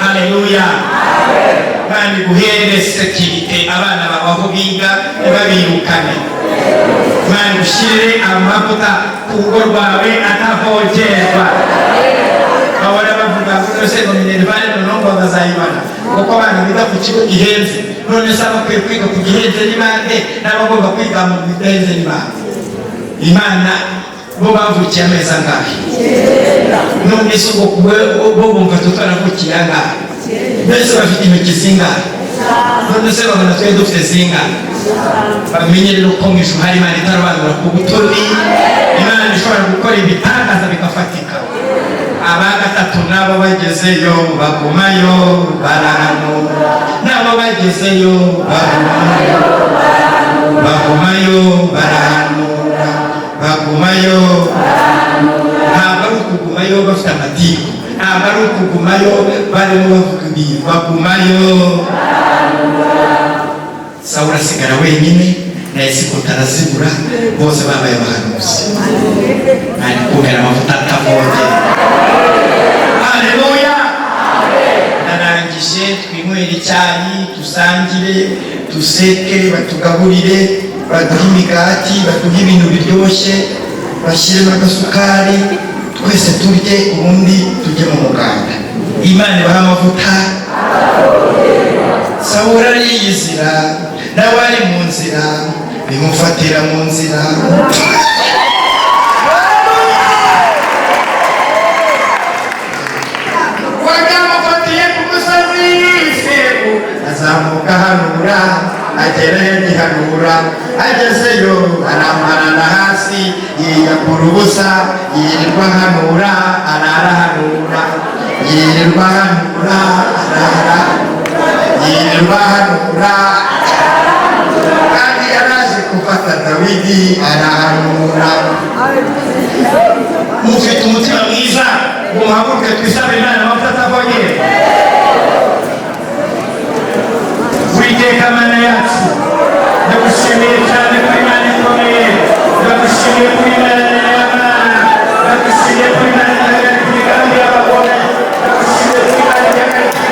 Haleluya! Kandi guhere sekirite abana bawe aho biga ntibabirukane. Imana ushyire amavuta ku rugo rwawe atavogerwa. Bahora bavuga ngo none ngo minerivare noneho ngo bazayibona kuko abana biga ku kigo gihenze. None se abakwiye kwiga ku gihenze ni bande, n'abagomba kwiga mu bidahenze ni bande? Imana bo bavukiye amezi angahe? None se ubwo bo bumva tutaravukiye angahe? Mbese bafite intoki zingahe? None se babona twe dufite zingahe? Bamenye rero ko mu ijuru hari Imana itarobanura ku butoni, Imana ishobora gukora ibitangaza bigafatika. Aba gatatu nabo bagezeyo bagumayo barahanura, nabo bagezeyo bagumayo, bagumayo barahanura, bagumayo. Ntabwo ari ukugumayo bafite amatiku, ntabwo ari ukugumayo barimo bavuga ibintu, bagumayo. Sawuli asigara wenyine na Esikota arazibura, bose babaye abahanuzi. Ari kubera amavuta atavogerwa. Haleluya! Ndarangije, twinywere icyayi, dusangire, duseke, batugaburire, baduhe imigati, baduhe ibintu biryoshye, bashyiremo agasukari, twese turye, ubundi tujye mu muganda. Imana ibaha amavuta. Sawuli ariyizira, nawe ari mu nzira, bimufatira mu nzira. Wagamufatiye ku musozi Sebu, azamuka ahanura, agerayo agihanura, agezeyo arambarana hasi, yiyakura ubusa, yirirwa ahanura, arara ahanura, yirirwa ahanura, arara, yirirwa ahanura. Kandi yaraje gufata Dawidi arahanura. Mufite umutima mwiza, ngo muhaguruke twisabe Imana amavuta atavogerwa. Uwiteka Mana yacu, ndagushimiye cyane kuri Imana ikomeye, ndagushimiye kuri Imana y'Imana, ndagushimiye kuri Imana ihagarika imigambi y'abagome, ndagushimiye kuri Imana ihagarika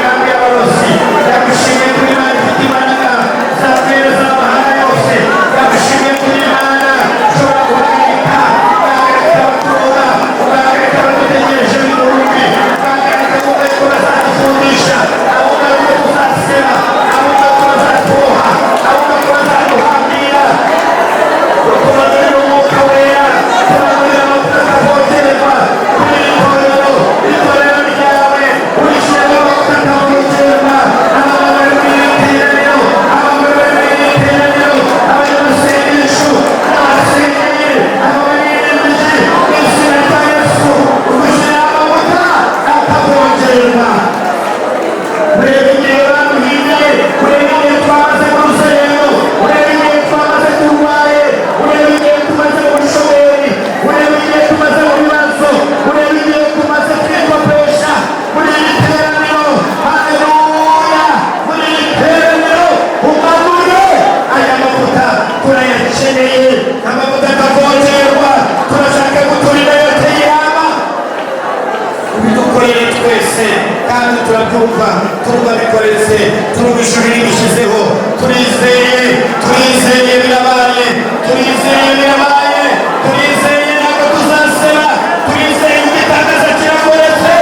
Birakoretse kandi turabyumva, turumva bikoretse, turumva ijuru ribishyizeho. Turizeye, turizeye birabaye, turizeye birabaye, turizeye ntabwo tuzaseba, turizeye igitangaza kirakoretse.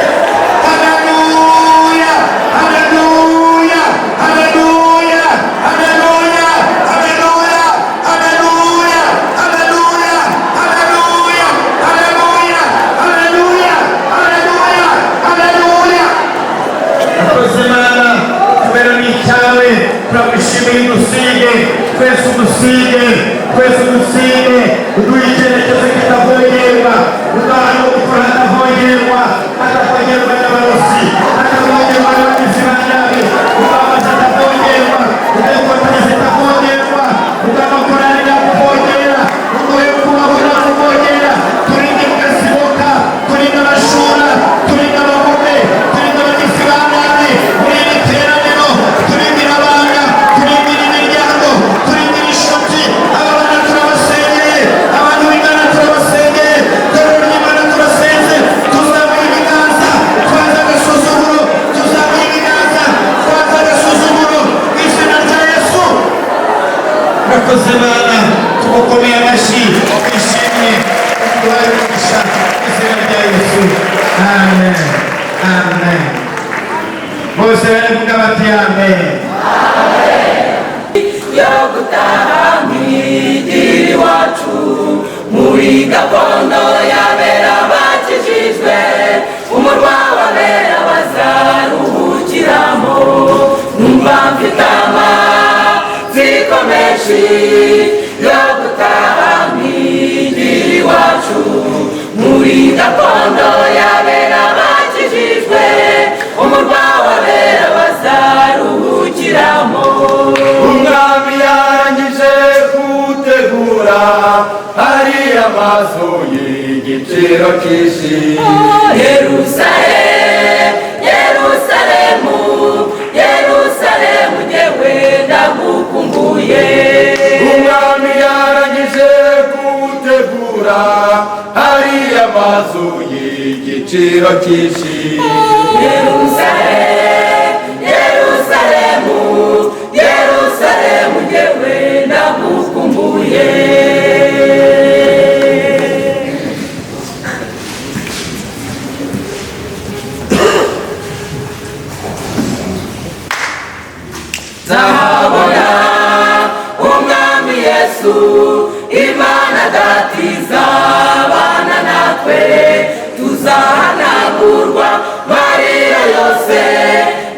Haleluya, haleluya, haleluya, haleluya, haleluya, haleluya, haleluya, haleluya, haleluya, haleluya, haleluya, haleluya. Akoze Mana, kubera ni icyawe, turagushimiye. Udusige twese, udusige twese, udusige, uduhe icyerekezo kitavogerwa, uduhe gukora hatavogerwa, hatavogerwa n'abarozi, hatavogerwa n'abagizi ba nabi, uduhe amazu atavogerwa, uduhe inkotanyi zitavogerwa, uduhe amakorali yakuvogera, uduhe kubaho nakuvogera. Turinde mugasiboka, turinde abashura, turinde abagome, turinde abagizi ba nabi muri iri teraniro, turindire abana, turindire imiryango, turindire inshuti. Aba bana turabasengeye, abantu b'Imana turabasengeye, itorero ry'Imana turasenze. Tuzamuye ibiganza twaza agasuzuguro, tuzamuye ibiganza twaza agasuzuguro mu izina rya Yesu. Murakoze Mana, tugukomeye amashyi, twishimye, duhaye umugisha mu izina rya Yesu. Amen, amen. Bose baravuga bati amen. Yo gutaha mwigira iwacu muri gakondo y'abera bakijijwe, umurwa w'abera bazaruhukiramo. Numva mfite amatsiko menshi yo gutaha mwigira iwacu muri gakondo y'abera bakijijwe, umurwa w'abera bazaruhukiramo. Umwami yarangije gutegura hariya mazu y'igiciro cyinshi. Yerusalemu, Yerusalemu, Yerusalemu, jyewe ndagukumbuye. Umwami yarangije gutegura hariya mazu y'igiciro cyinshi. Yerusalemu, Yerusalemu, Yerusalemu, jyewe ndagukumbuye. Nzahabona umwami Yesu, Imana Data izabana natwe, tuzahanagurwa marira yose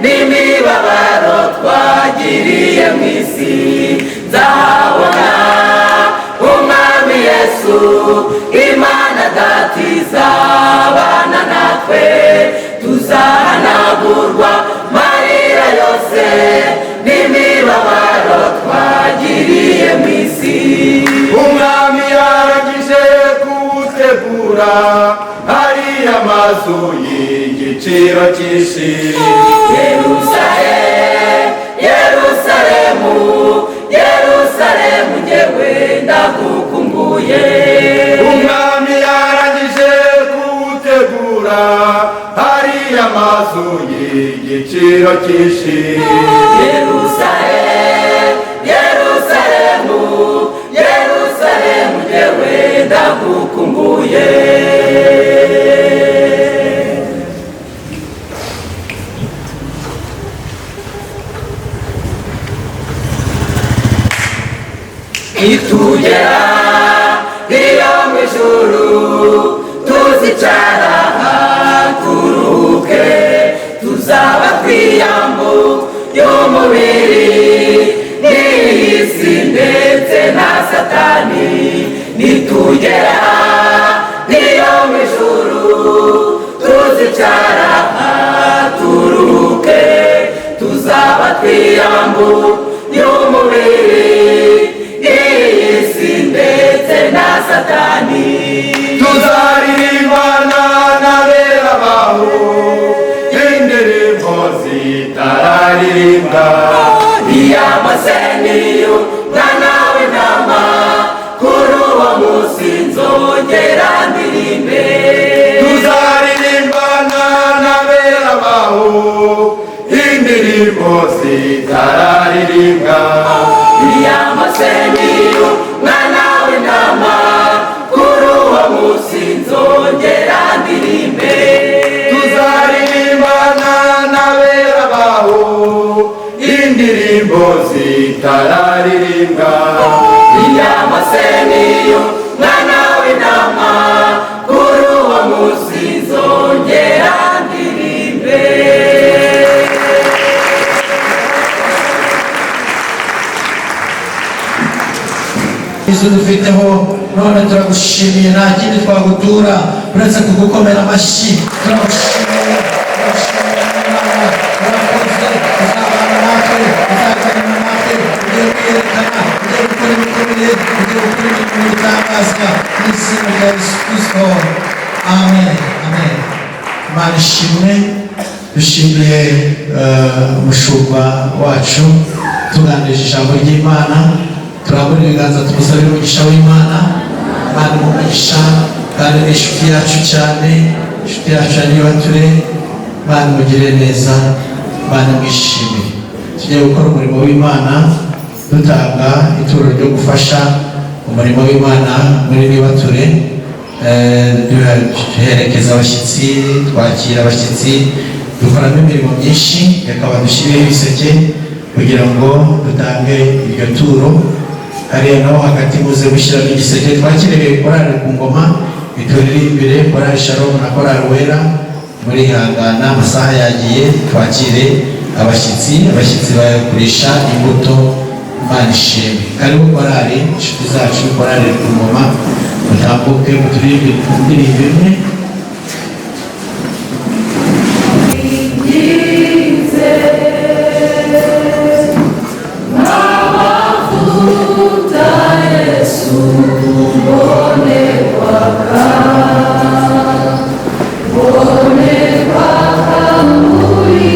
n'imibabaro twagiriye mu isi. Nzahabona umwami Yesu, Imana Data izabana natwe, tuzahanagurwa marira yose n'imibabaro twagiriye mu isi. Umwami yarangije gutegura hariya mazu y'igiciro cyinshi. Yerusalemu, Yerusalemu, Yerusalemu, jyewe ndagukumbuye. Umwami yarangije gutegura hariya mazu y'igiciro cyinshi. Yerusalemu, Yerusalemu, Yerusalemu, jyewe ndagukumbuye. Nitugera iyo mu ijuru tuzicara turuhuke, tuzaba twiyambu y'umubiri n'iyi si ndetse na Satani. Nitugera iyo mu ijuru tuzicara turuhuke, tuzaba twiyambu y'umubiri n'iyi si ndetse na Satani. Tuzaririmbana n'abera baho indirimbo zitararirimbwa. Iya Mose niyo mwana w'intama, kuri uwo munsi nzongera ndirimbe. Tuzaririmbana n'abera baho. itararirimbwa. Inyama se niyo mwana w'intama, kuri uwo munsi nzongera ndirimbe. Izo dufiteho none turagushimiye, nta kindi twagutura uretse kugukomera amashyi. Turagushimiye, turagushimiye Imana, urakoze, uzabana natwe, uzaganira natwe, ugiye kwiyerekana, ugiye gukora ibikomeye, ugiye gukora imirimo y'ibitangaza mu izina rya Yesu Kristo. Amen, amen. Imana ishimwe. Dushimiye umushumba wacu tuganirije ijambo ry'Imana. Turambura ibiganza tumusabire umugisha w'Imana. Imana imuhe umugisha, kandi ni inshuti yacu cyane, inshuti yacu ya Nibature. Imana imugirire neza, Imana imwishimire. Tugiye gukora umurimo w'Imana dutanga ituro ryo gufasha umurimo w'Imana muri Nibature. Duherekeza abashyitsi, twakira abashyitsi, dukoramo imirimo myinshi. Reka badushyireho ibiseke kugira ngo dutange iryo turo. Hariya naho hagati muze gushyiramo igiseke. Twakiriye korali ku ngoma ituririmbire, korali Shalom na korali Wera. Murihangana, amasaha yagiye. Twakire abashyitsi, abashyitsi bagurisha imbuto. Imana ishimwe. Karibu korali, inshuti zacu, korali ku ngoma, mutambuke muturirimbe indirimbo imwe. Amavuta Yesu mbone kwaka, mbone kwaka muri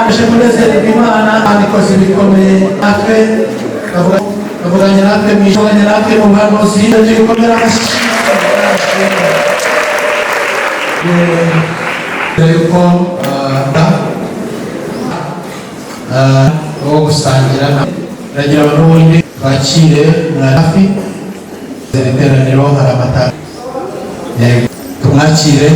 Aje kunezererwa Imana ikoze ibikomeye natwe, bavuganye natwe mu ijoro, natwe mu buhanuzi, bikomera amashyi. Yuko wo gusangira ndagira ngo n'ubundi bakire muri hafi iri teraniro hari amata, tumwakire.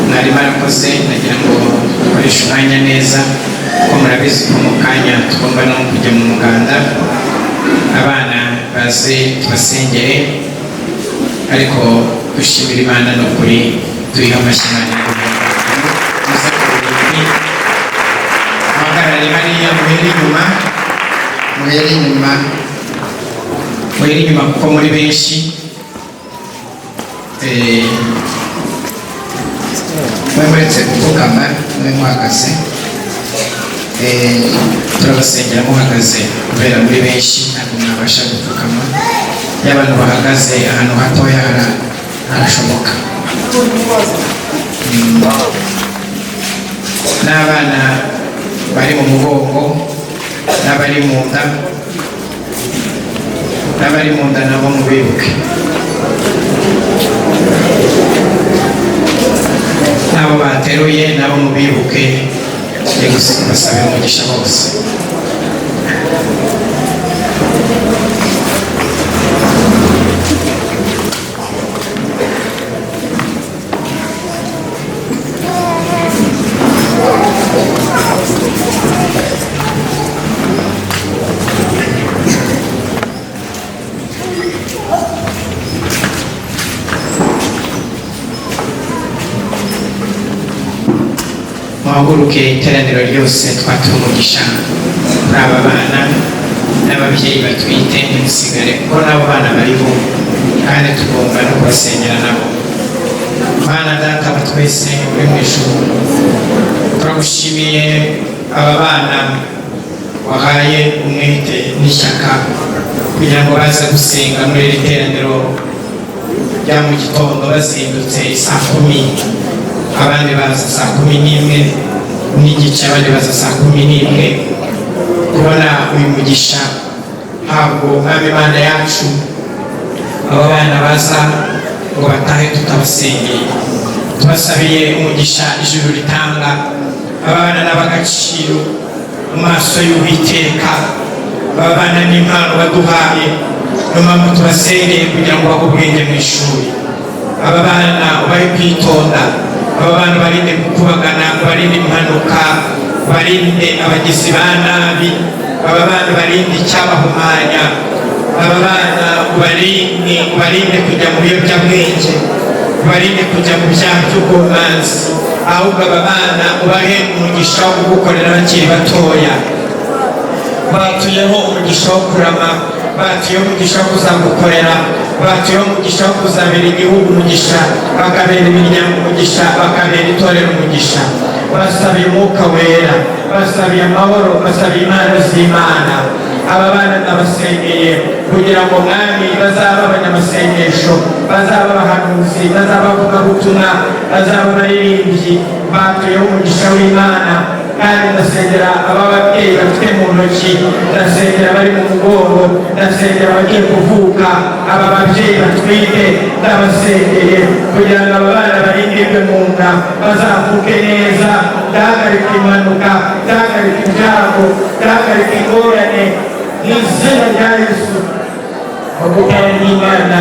Mwari marakoze. Nagira ngo dukoreshe umwanya neza kuko murabizi ko mu kanya tugomba no kujya mu muganda, abana baze tubasengere, ariko Dushimira Imana ni ukuri, tuyiha amashyi Imana. Muze ku rugi, muhagarare hariya, muhere inyuma, muhere inyuma, muhere inyuma kuko muri benshi. Mwe muretse gupfukama, mwe muhagaze. Turabasengera muhagaze kubera muri benshi, ntabwo mwabasha gupfukama. Iyo abantu bahagaze ahantu hatoya harashoboka. N'abana bari mu mugongo n'abari mu nda, n'abari mu nda nabo mubibuke, n'abo bateruye nabo mubibuke. Basabira umugisha bose. Muhaguruke, iteraniro ryose, twatura umugisha kuri aba bana n'ababyeyi batwite. Ntimusigare kuko n'abo bana bariho kandi tugomba no kubasengera nabo. Mana Data wa twese uri mu ijuru, turagushimiye aba bana wahaye umwete n'ishyaka kugira ngo baze gusenga muri iri teraniro rya mu gitondo bazindutse saa 10, abandi baza saa 11:30, abandi baza saa 11. Kubona uyu mugisha ntabwo, Mwami Imana yacu, aba bana baza ngo batahe tutabasengeye. Tubasabiye umugisha ijuru ritanga. Aba bana n'ab'agaciro mu maso y'Uwiteka, aba bana n'impano baduhaye, niyo mpamvu tubasengeye kugira ngo bahe ubwenge mu ishuri. Aba bana bari kwitonda, aba bana barinde gukubagana, barinde impanuka, barinde abagizi ba nabi, aba bana barinde icyabahumanya, aba bana ubarinde kujya mu biyobyabwenge, ubarinde kujya mu byaha by'ubwomanzi, ahubwo aba bana ubahe umugisha wo kugukorera bakiri batoya. Batuyeho umugisha wo kurama, batuyeho umugisha wo kuzagukorera, batuyeho umugisha wo kuzabera igihugu umugisha, bakabera imiryango umugisha, bakabera itorero umugisha. Basabiye umwuka wera, basabiye amahoro, basabiye impano z'Imana. Aba bana ndabasengeye kugira ngo Mwami bazaba abanyamasengesho, bazaba abahanuzi, bazaba abavugabutumwa, bazaba abaririmbyi. Batuyeho umugisha w'Imana. Kandi ndasengera aba babyeyi bafite mu ntoki, ndasengera abari mu mugongo, ndasengera abagiye kuvuka, aba babyeyi batwite ndabasengeye kugira ngo aba bana barindirwe mu nda, bazavuke neza. Ndahagarika impanuka, ndahagarika ibyago, ndahagarika ingorane mu izina rya Yesu. Itara ry'Imana,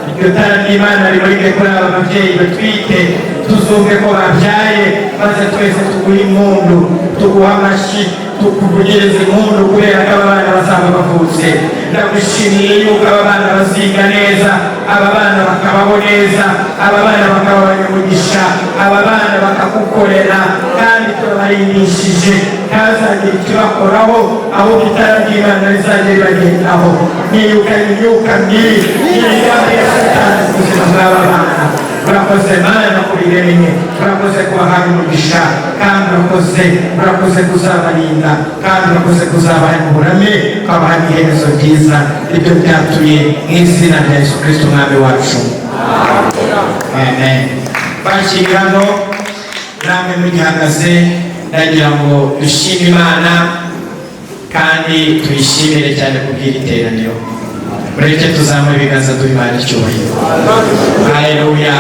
iryo tara ry'Imana rimurike kuri aba babyeyi batwite, tuzumve ko babyaye, maze twese tuguhe impundu, tuguhe amashyi, tukuvugirize impundu kubera ko aba bana bazaba bavutse. Ndagushimiye yuko aba bana baziga neza, aba bana bakabaho neza, aba bana bakaba abanyamugisha, aba bana bakagukorera, kandi turabarindishije ntazagire ikibakoraho, ahubwo itara ry'Imana rizajya ribagendaho. Niyuka imyuka mibi n'imigambi ya Satani ku buzima bw'aba bana. Urakoze Mana kubiremye, urakoze kubahaye umugisha, kandi urakoze kuzabarinda, kandi urakoze kuzabaha uburame, ukabaha n'iherezo ryiza. Ibyo byatuye mu izina rya Yesu Kristo Umwami wacu, amen. Bakiri hano namwe mugihagaze, ndagira ngo dushime Imana kandi tuyishimire cyane kubw'iri teraniro. Mureke tuzamure ibiganza duha Imana icyubahiro. Haleluya.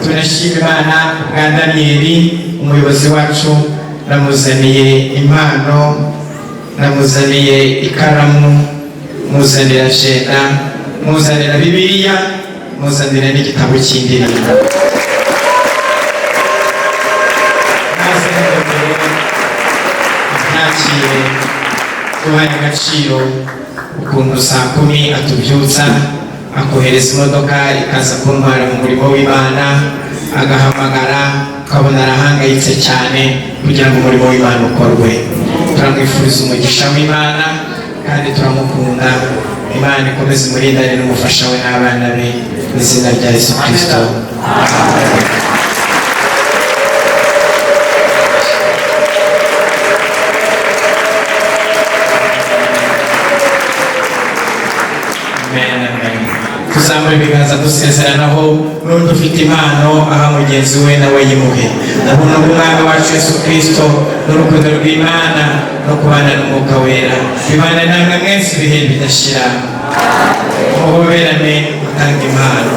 Tunashima Imana bwa Daniyeli umuyobozi wacu, namuzaniye impano, namuzaniye ikaramu, muzanira ajenda, muzanira Bibiliya, muzanira n'igitabo cy'indirimbo. Ntakire, duhaye agaciro ukuntu saa 10 atubyutsa Akohereza imodoka ikaza kuntwara mu murimo w'Imana, agahamagara ukabona arahangayitse cyane kugira ngo umurimo w'Imana ukorwe. Turamwifuriza umugisha w'Imana kandi turamukunda. Imana ikomeze imurindane n'umufasha we n'abana be, mu izina rya Yesu Kirisito. Amen, amen. Tuzamura ibiganza dusezeranaho, n'undi ufite impano aha mugenzi we nawe yimuhe. Ubuntu bw'Umwami wacu Yesu Kirisito n'urukundo rw'Imana no kubana n'Umwuka Wera bibana namwe mwese ibihe bidashira. Muhoberane, mutanga impano.